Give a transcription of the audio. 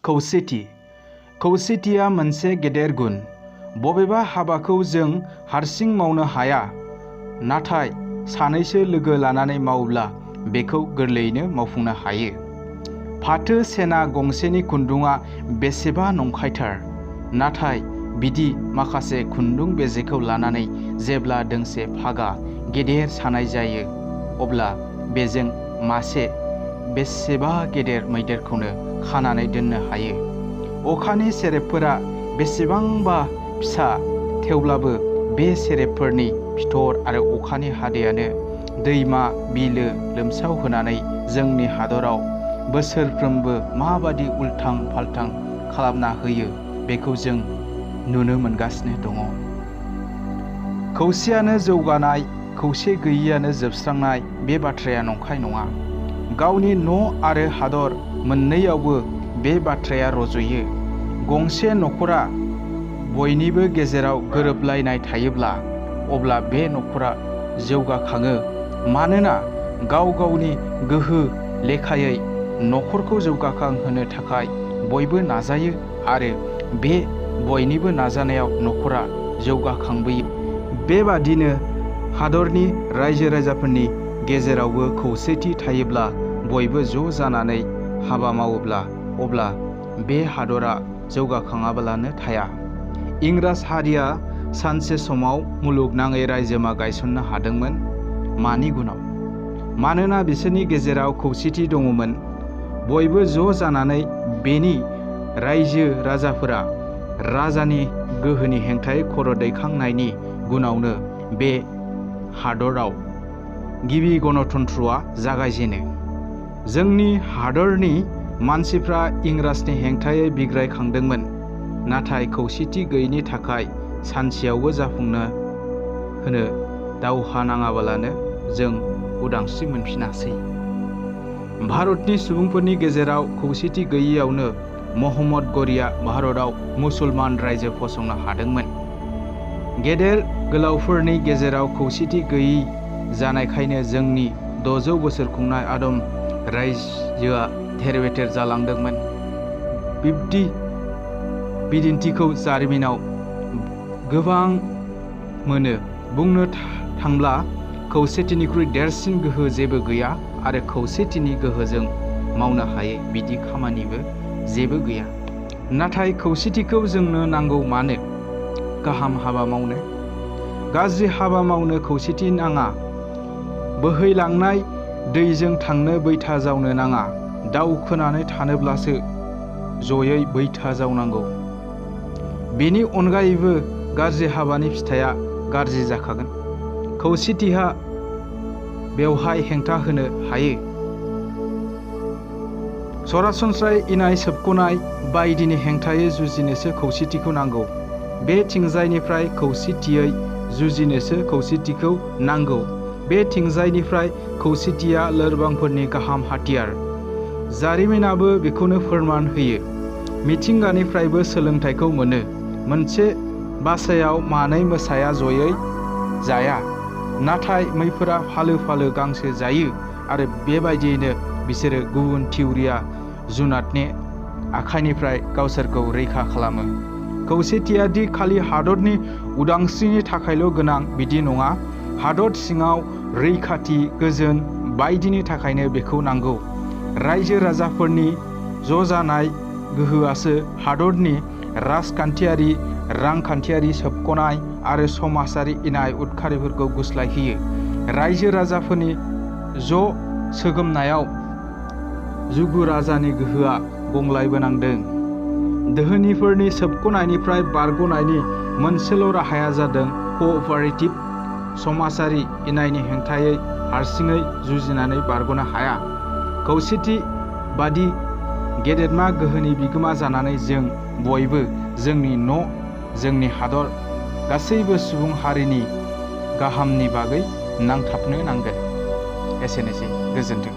खौसेथिया मोनसे गेदेर गुन। बबेबा हाबाखौ जों हारसिं मावनो हाया, नाथाय सानैसो लोगो लानानै मावोब्ला बेखौ गोरलैयैनो मावफुंनो हायो। फाथो सेना गंसेनि खुन्दुङा बेसेबा नंखायथार, नाथाय बिदि माखासे खुन्दुं बेजेखौ लानानै जेब्ला दोंसे फागा गेदेर सानाय जायो, अब्ला बेजों मासे बेसेबा गेदेर मैदेरखौनो खानानै दोननो हायो। अखानि सेरेबफोरा बेसेबांबा फिसा, थेवब्लाबो बे सेरेबफोरनि फिथर आरो अखानि हादैयानो दैमा बिलो लोमसावहोनानै जोंनि हादराव बोसोरफ्रोमबो माबादि उल्थां फाल्थां खालामना होयो बेखौ जों नुनो मोनगासिनो दङ। खौसेयानो जौगानाय, खौसे गैयियानो जोबस्रांनाय बे बाथ्राया नंखाय नङा। गावनि न' आरो हादर मोननैयावबो बे बाथ्राया रज'यो। गंसे न'खरा बयनिबो गेजेराव गोरोबलायनाय थायोब्ला अब्ला बे न'खरा जौगाखाङो, मानोना गाव गावनि गोहो लेखायै न'खरखौ जौगाखांहोनो थाखाय बयबो नाजायो आरो बे बयनिबो नाजानायाव न'खरा जौगाखांबोयो। बेबादिनो हादरनि रायजो राजाफोरनि गेजेरावबो खौसेथि थायोब्ला, बयबो ज' जानानै हाबा मावोब्ला, अब्ला बे हादरा जौगाखाङाब्लानो थाया। इंराज हारिया सानसे समाव मुलुगनाङै रायजोमा गायसननो हादोंमोन। मानि गुनाव? मानोना बिसोरनि गेजेराव खौसेथि दङमोन। बयबो ज' जानानै बेनि रायजो राजाफोरा राजानि गोहोनि हेंथायै खर' दैखांनायनि गुनावनो बे हादराव गिबि गणतन्त्रआ जागायजेनो। जोंनि हादरनि मानसिफ्रा इंराजनि हेंथायै बिग्रायखांदोंमोन, नाथाय खौसेथि गैयैनि थाखाय सानसेयावबो जाफुंनो होनो दावहा नाङाबालानो जों उदांस्रि मोनफिनासै। भारतनि सुबुंफोरनि गेजेराव खौसेथि गैयैयावनो महम्मद गौरीया भारतआव मुसलमान रायजो फसंनो हादोंमोन। गेदेर गोलावफोरनि गेजेराव खौसेथि गैयै जानायखायनो जोंनि 600 बोसोर खुंनाय आदम रायजोआ थेर-बेथेर जालांदोंमोन। बिदिन्थिखौ जारिमिनाव गोबां मोनो। बुंनो थांब्ला खौसेथिनिख्रुइ देरसिन गोहो जेबो गैया आरो खौसेथिनि गोहोजों मावनो हायै बिदि खामानिबो जेबो गैया। नाथाय खौसेथिखौ जोंनो नांगौ मानो? गाहाम हाबा मावनो। गाज्रि हाबा मावनो खौसेथि नाङा। बोहैलांनाय दैजों थांनो बैथा जावनो नाङा। दावखोनानै थानोब्लासो जयै बैथा जावनांगौ। बेनि अनगायैबो गाज्रि हाबानि फिथाइया गाज्रि जाखागोन। खौसेथिहा बेवहाय हेंथा होनो हायो। सरासनस्रायै इनाय सोबख'नाय बायदिनि हेंथायै जुजिनोसो खौसेथिखौ नांगौ। बे थिंजायनिफ्राय खौसेथियै जुजिनोसो खौसेथिखौ नांगौ। बे थिंजायनिफ्राय खौसेथिया लोरबांफोरनि गाहाम हाथियार। जारिमिनाबो बेखौनो फोरमान होयो। मिथिंगानिफ्रायबो सोलोंथाइखौ मोनो। मोनसे बासायाव मानै मोसाया जयै जाया, नाथाय मैफोरा फालो फालो गांसो जायो आरो बेबायदियैनो बिसोरो गुबुन थिउरिया जुनादनि आखाइनिफ्राय गावसोरखौ रैखा खालामो। खौसेथिया दि खालि हादरनि उदांस्रिनि थाखायल' गोनां बिदि नङा। हादर सिङाव रैखाथि, गोजोन बायदिनि थाखायनो बेखौ नांगौ। रायजो राजाफोरनि ज' जानाय गोहोआसो हादरनि राजखान्थियारि, रांखान्थियारि सोबख'नाय आरो समाजारि इनाय उदखारिफोरखौ गुस्लायहोयो। रायजो राजाफोरनि ज' सोगोमनायाव जुगु राजानि गोहोआ गंग्लायबोनांदों। दोहोनिफोरनि सोबख'नायनिफ्राय बारग'नायनि मोनसेल' राहाया जादों क'अपारेटिभ। समाजारि इनायनि हेंथायै हारसिङै जुजिनानै बारग'नो हाया। खौसेथि बादि गेदेरमा गोहोनि बिगोमा जानानै जों बयबो जोंनि न', जोंनि हादर, गासैबो सुबुं हारिनि गाहामनि बागै नांथाबनो नांगोन। एसेनोसै, गोजोन्थों।